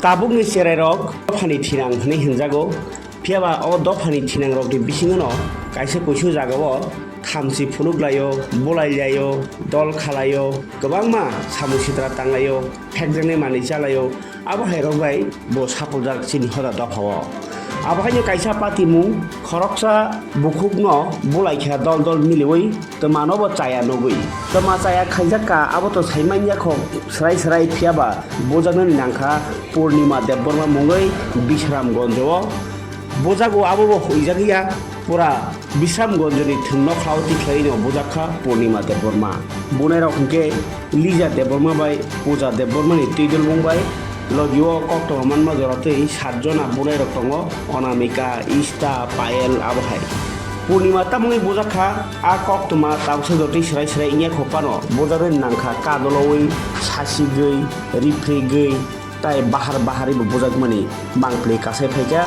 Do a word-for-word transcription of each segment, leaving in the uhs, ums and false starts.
Tabukni cherairok dophani thinang hwnwi hwnjago, phiyaba o dophani thinangrokni bisingono kaisa kuisu jagao thamchi phunuk laio, bulai laio, dol khalaio, kwbangma samung sitra tanglaio, phekjaknai manwi chalaio, abo hairok bai bo sapuljak chini hoda dophao. Abo haino kaisa patimung khoroksa bukhukno bulai kha dol dol miliwi twmanobo chaya nugwi. Twma chaya khaijak kha, abo to sai manya kho srai srai, phiyaba bujaknani nangkha Purnima Debbarma mungwi Bisramgonjo o. Bujago abobo huijak ya, pura Bisramgonjoni thwngno khlao tikhlai no bujak kha Purnima Debbarma. Bunairok hwnkhe Lija Debbarma bai Puja Debbarmani twidulmung bai. Logio koktwma manma jora twi satjona bunairok tongo, Onamika, Ista, Payel, abo hai. Purnima tamungwi bujak kha, a koktwma tabuksa jotwi srai srai wngya kho phano bujaknani nangkha kadolowi, sasigwi, riphrigwi, tai bahar bahar bo bujakmani mangpli kasai phaikha.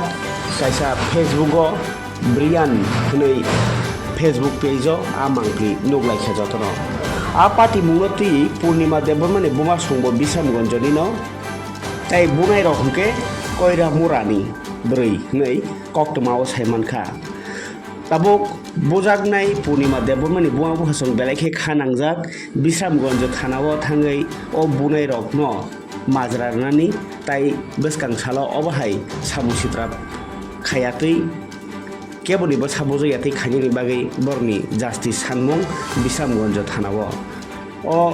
Kaisa Facebook o Brian hwnwi Facebook page o a mangpli nuklaikha jotono. A patimungno twi Purnima Debbarmani buma songbo Bisramgonjonino. Tai bunairok hwnkhe Koira Murani bwrwi hwnwi koktwmao sai mankha. Tabuk bujaknai Purnima Debbarmani buma bukhasong belai khe kha nangjak, Bisramgonjo thanao thangwi o bunairokno majra rwnani tai bwskang salo obo hai samung sitra khayatwi keboni bwsa bujui yatwi khainani bagwi borokni justice sanmung Bisramgonjo thanao. O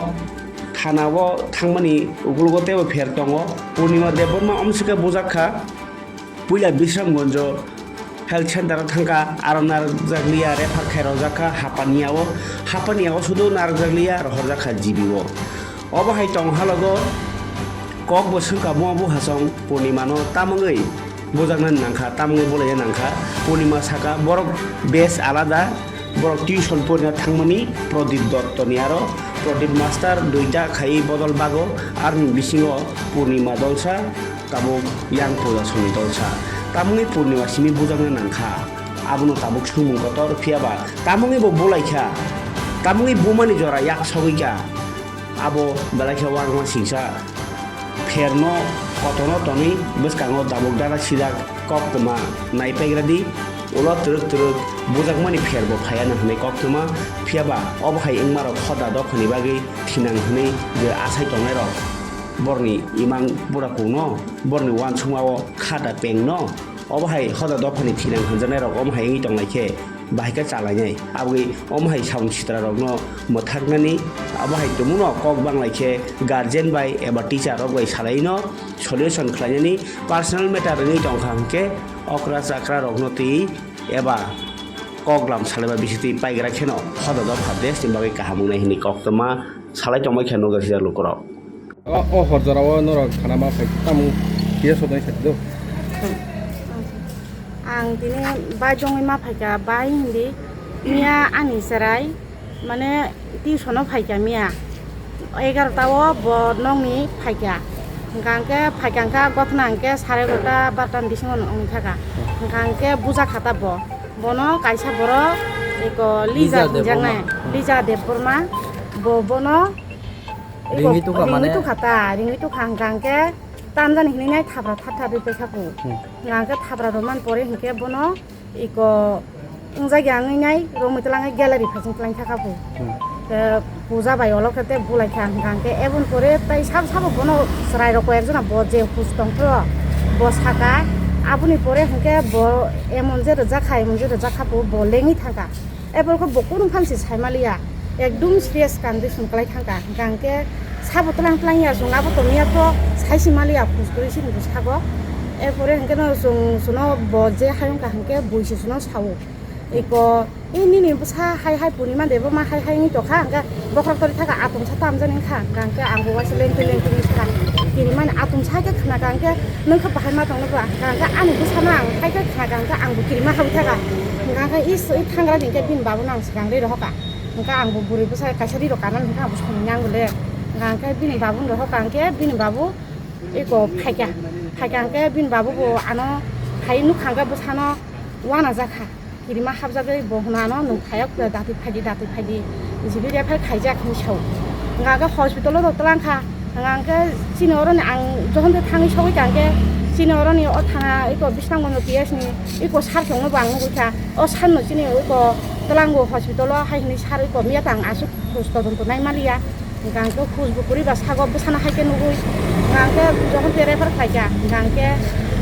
thanao thangmani ukologo teibo pher tongo. Purnima Debbarma omsika bujak kha, puila Bisramgonjo health center o thangkha, aro narwkjakliya refer khairokjak kha Hapaniya o, Hapaniya o sudu narwkjakliya rohorjak kha G B o. Obo hai tong halogo kok bo swngkha buma bukhasong Purnimano tamungwi bujakna nangkha, tamungwi bulaina nangkha. Purnima saka borok base alada, borok tuition porina thangmani Prodip Dottoni aro Prodip master duita khaiwi bodol bago, aroni bisingo Purnima dolsa, tabuk yang puja songni dolsa. Tamungwi Purnima simi bujakna nangkha, abono tabuk swngmung kotor, phiyaba tamungwi bo bulaikha, tamungwi bumani jora yak sogwikha. Abo belai khe uanama singsa pherno kotorno tonwi bwskango dabuk dana sijak koktwma naipaikra di, ulo twrwk twrwk bujakmani pherbo phaiya no hwnwi koktwma, phiyaba obo hai wngmarok hoda dophani bagwi thinang hwnwi je asai tongnairok borni imang burakhukno, borni uansukmao khata pengno, obo hai hoda dophani thinang hwnjaknairok omo hai wngwi tonglaikhe, bahai khe chalainai. Aboni omo hai samung sitrarokno mwthaknani, abo hai tongmungno kok banglai khe guardian bai eba teacher rok bai salaino solution khlainani, personal matter wngwi tongkha hwnkhe okra chakra rokno twi eba koklam salaiba bisitwi paigra kheno hoda dopha deshni bagwi kaham wngnai hwnwi koktwma salai tongbai kha nukjak sijak lukurok. O, o hor jorao norok thana ma phai tamo kisa sodai sadi do. Ang tini bai jongwi ma phaikha bai hindi miya ani cherai mane tuition o phaikha miya egarota o bo nokni phaikha hwnkha hwnkhe phaikha hwnkha gothna hwnkhe sare egarota barota ni bisingo wngwi thaka hwnkha hwnkhe buja khata bo bono kaisa borok eko Lija Lija hinjaknai Debbarma. Lija Debbarma bo bono Ringwi tukha mane? Ringwi tukha ta, ringwi tukha hwnkha hwnkhe tamjani hinwi nai thabra thar thar rwi paikha kho. Hmm. Hwnkha hwnkhe thabra rwmani pore hwnkhe bono iko wngjak ya wngwi nai romwi twlang gallery phaiching twlang thakha kho. Hmm. Khe puja bai olo khe tei bulai kha hwnkha hwnkhe eboni pore tai sabo sabo bono chwrai rok koi ekjona bo je huj tongphuru bo saka aboni pore hwnkhe bo emon je rwjak kha emon je rwjak kha bo lengwi thangkha. Ebo khe bo kunu phan se sai maliya, ekdum serious condition kwlai thangkha. Hwnkha hwnkhe sabo tlang tlang ya, chwng abo tongya pho sai se maliya, phus kwrwi se hinwi sago. Erpore hwnkhe no chwng, chwngno bo je hayung kha hwnkhe bui se chwngno sao. Eko, "E nini bwsa hai hai Purnima Debbarma hai hai wngwi tongkha," hwnkhe bokhorok torwi thaka atomsa tamjani wngkha. Hwnkha hwnkhe ang bo waisa lengtwi lengtwi wngwi thangkha. Kirimani atomsa khe khna kha hwnkhe, "Nwng khe bahai ma tongno bwla?" Hwnkha hwnkhe ani bwsano ang hai khe khna kha hwnkhe ang bo kirima habwi thaka. Hwnkha hwnkhe is, i thangrani hwnkhe bini babuno ang swkang ri rohorkha. Hwnkha ang bo bwrwi bwsa kaisa ri rok kanani hwnkhe ang bo samung yang le. Hwnkha hwnkhe bini babuni rohorkha hwnkhe bini babu eko phaikha. Phaikha hwnkhe bini babu bo ano phai nukha hwnkhe bwsano uanajak kha. Kirima habjagwi bo hwnano nwng phaiya khe datwi phaidi, datwi phaidi. Jibiri phai khaijak hinwi sao. Hwnkha hwnkhe hospital o twlang kha. Ang khe chini oroni ang jokhon tei thangwi sogwi kha, ang khe chini oroni o thana iko Bisramganj P S ni iko sar songno bo ang nugwi kha. O sar no chini iko Twlango hospital o hai hwnwi sar iko miya tang aswk khus todonto nai maliya. Hwnkha ang khe khus bo kwrwi ba sago bwsano hai khe nugwi. Hwnkha ang khe jokhon tei refer khlai kha, hwnkha ang khe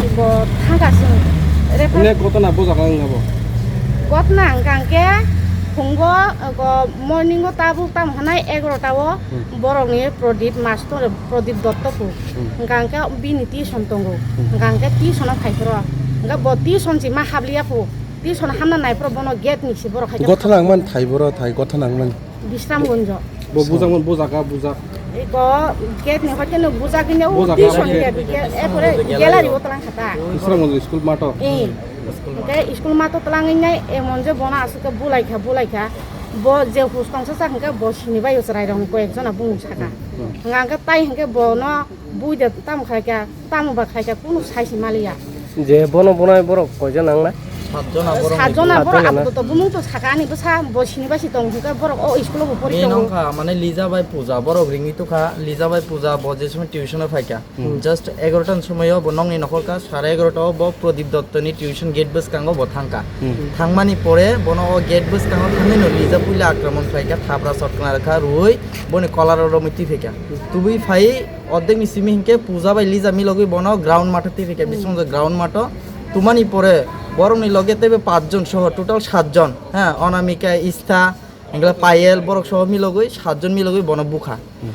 iko thang kha chwng refer. Ine kotona bujak ang abo? Kotona hwnkha ang khe phungo, iko morning o tabuk tamo hwnai egarota o Hmm. borokni Prodip Master, Prodip Dotto pu. Hmm. Hwnkha hwnkhe bini tuition tongo. Hmm. Hwnkha hwnkhe tuition o phai phuru. Hwnkhe bo tuition si ma habliya pu. Tuition hamna nai phuru bono gate ni si borok hai khe Gotha nangman thai boro thai, gotha nangman. Bisramganj. Bo bujak man, bujak a, bujak. Eko gate ni hoite no bujak ni o Bujak a, tuition bujak. Gate, gate, e pore gallery o tlang khata. Bisramganj school mato. Eh. Hwnkhe school mato tlang nai emon je bono aswk khe bulai kha, bulai kha. Bo je hus tongsa sak hwnkhe bo sini bai o chwrai rok ni koi ek jona bumung saka. Hmm. Hwnkha hwnkhe tai hwnkhe bono bui de tamo khai kha, tamo ba khai kha, kunu sai si maliya. Je bono bonai borok koi jon nang na? Satjona borok. Satjona borok Satjona na? Apatot bumung to saka ani bwsa bo sini bai si tong hwnkhe borok o school o bo pori Main tongo. Wngkha mane Lija bai Puja, borok ringwi tukha, Lija bai Puja bo je somoi tuition o phai kha. Hmm. Just egarota ni somoi o bo nokni nokhor kha, sare egarota o bo Prodip Dotto ni tuition gate bwskango bo thang kha. Hmm. Thangmani pore bono o gate bwskango thangwi no Lija puila akraman khlai kha, thapra sotkna rwkha, rwui boni kolar o romwi twi phai kha. Tubui phai ordek ni simi hinkhe Puja bai Lija milogwi bono ground matho twi phai kha, Hmm. bisong ground matho. Tumani pore borokni loge teibo pach jon soho total sat jon, ha, Onamika, Istha, hingkhe Payel, borok soho milogwi sat jon milogwi bono bukha. Hmm.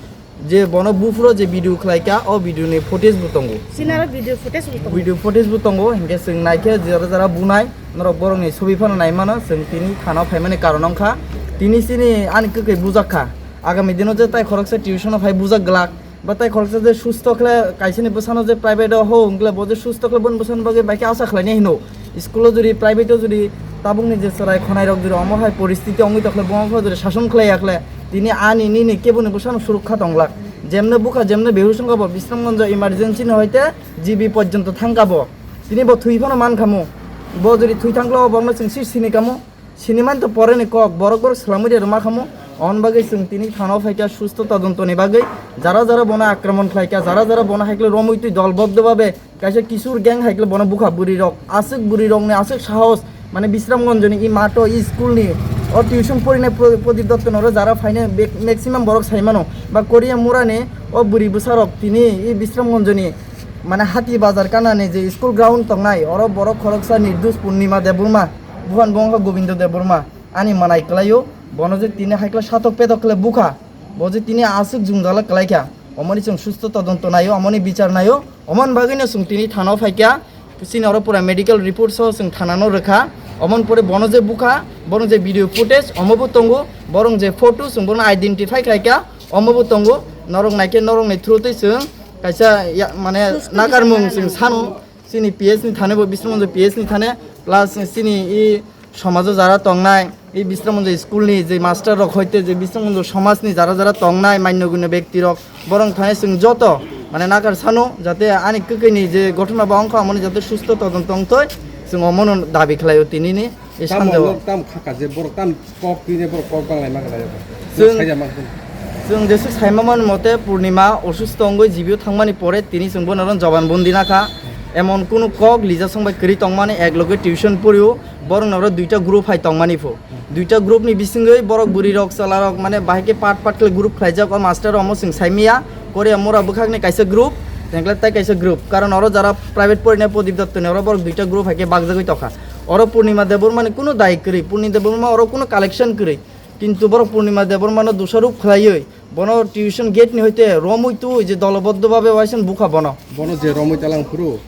Je bono buphuro je video khlai kha, o video ni footage bo tongo. Sinaro video footage bo tongo. Video footage bo tongo, hinkhe chwng naikhe jora jora bunai, norok borokni sobi phano nai mano, chwng tini thana o phaimani karon wngkha. Tini chini ani kwkhwi bujak kha. Agami dino je tai khoroksa tuition o phai bujak glak, ba tai khoroksa je susto khle kaisani bwsano je private o ho wngkle bo je susto khle boni bwsani bagwi bai khe asa khlainai hino. School o jodi, private o jodi tabukni je chwrai khonai rok jodi omo hai poristiti wngwi tokhle, bo wngkha jodi sason khlai yakhle, tini ani nini keboni bwsano surukha tonglak. Jemne bukha, jemne behush wngkha bo, Bisramganj emergency ni hoite G B porjonto thangkha bo. Tini bo thwi phano mankhamu. Bo jodi thwi thangkla, bo bokno chwng si sini kamu. Sini man to pore ni kok, borok borok swlamwi de rwma khamu. On bagwi chwng tini thana o phaikha susto todonto ni bagwi. Jara jara bono akraman khlaikha, jara jara bono haikle romwi twi dolboddo babe kaisa kisur gang haikle bono bukha, bwrwi rok, aswk bwrwi rokni aswk sahos, mane Bisramganj ni i mato, i school ni, o tuition porinai Pro-, Prodip Dotto noro jara phainai be-, maximum borok saimano, ba Korea mura ni o bwrwi bwsa rok tini i Bisramganj ni mane Hati Bazar kana ni je school ground tongnai, oro borok khoroksa Nirdus Purnima Debbarma, buhan bo wngkha Gobindo Debbarma, ani manai kwlaio, bono je tini haikla satok petok khle bukha, bo je tini aswk jwngjala kwlaikha, omoni chwng susto todonto naio, omoni bichar naio, omoni bagwino chwng tini thana o phaikha, chini oro pura medical report soho chwng thana no rwkha, omoni pore bono je bukha, bono je video footage omo bo tongo, borok je photo chwng bono identify khlaikha, omo bo tongo, norok naikhe norokni through twi chwng kaisa ya, mane nakarmung chwng sano, chini P S ni thane bo Bisramganj P S ni thane, plus chini i somajo jara tongnai, i Bisramganj school ni je master rok hoite je Bisramganj somaj ni jara jara tongnai manyo gunyo bekti rok, borok thane chwng joto mane nakar sano, jate ani kwkwi ni je ghotona ba wngkha, amoni jate susto todonto wngtwi, chwng omono dabi khlaio tini ni. E Tamo sanjao. Nok tam khaka je borok tam kok twi je borok kok bang lai ma kha. Chwng, Saida ma kha. Chwng jesuk saima man mote Purnima osusto wngwi G B o thangmani pore tini chwng bono ron joban bondi nakha. Emon kunu kok Lija song bai kwrwi tongmani, ek loge tuition porio, borok noro duita group hai tongmani pho. Duita group ni bisingwi borok bwrwi rok chwla rok mane bahai khe part part khe group khlaijak, o master omo chwng saimiya. Korea mura bwkhakni kaisa group, tengkle tai kaisa group. Karon oro jara private porinai Prodip Dotto ni oro borok duita group hai khe bakjagwi tokha. Oro Purnima Debbarma ni kunu dai kwrwi, Purnima Debbarma oro kunu collection kwrwi. Kintu borok Purnima Debbarma no dusarop khlaiwi, bono tuition gate ni hoite romwi twi je doloboddo babe waisen bukha bono. Bono je romwi talang phuru,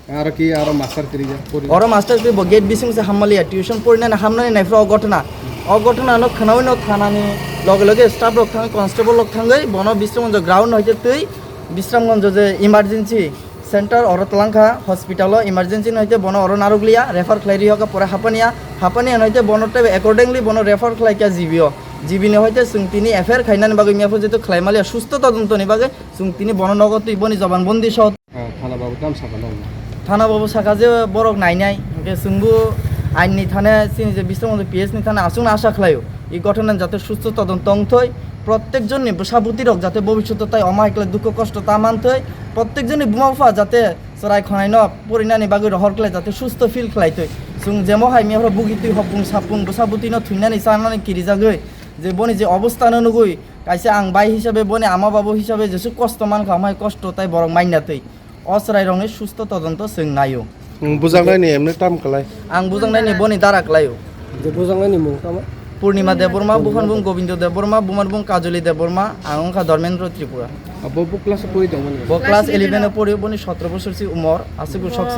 aro ki aro master kwrwi ya, pori. Oro master kwrwi bo gate bising se hammaliya, tuition porinani hamnani nai phuru o ghotona. O ghotona no khnaui no thanani loge loge staff rok thangwi, constable rok thangwi, bono Bisramganj ground hoite twi Bisramganj je emergency center oro twlang kha, hospital o emergency no hoite bono oro narwk liya, refer khlai ri hoka pore Hapania, Hapania no hoite bono tei accordingly bono refer khlai kha G B o. G B ni hoite chwng tini F I R khainani bagwi mia pho jeto khlai maliya, susto todonto ni bagwi chwng tini bono nogo twi boni joban bondi so. Ah, thana babu tam saka no. Thana babu saka je borok nainai, hwnkhe chwngbo ain ni thane chini je Bisramganj P S ni thane aswkno asa khlaio. I ghotona jate susto todonto wngthoi, Prottek jonni bwsa bwtwi rok jate bobishoto tai omo hai khlai dukho kosto ta manthwi, prottek jonni buma bupha jate chwrai khonai no porinani bagwi rohor khlai jate susto feel khlai twi. Chwng jemo hai miyapra bugi twi hopung sapung bwsa bwtwi no thwinani chanani kirijagwi je boni je obostha no nugwi kaisa ang bai hisabe boni ama babu hisabe jesu kosto mankha omo hai kosto tai borok manya twi. O chwrairokni susto todonto chwng naio. Nwng bujaknaini emne tam kwlai? Ang bujaknaini boni dara kwlaio. Je bujaknaini mung tamo? Purnima Debbarma, buphani bung Gobindo Debbarma, bumani bung Kajoli Debbarma, ang wngkha Dharmendra Tripura. Abo bo class o pori tongmani? Bo class eleven o pori, boni sotro bosor si umor, aswk bo sok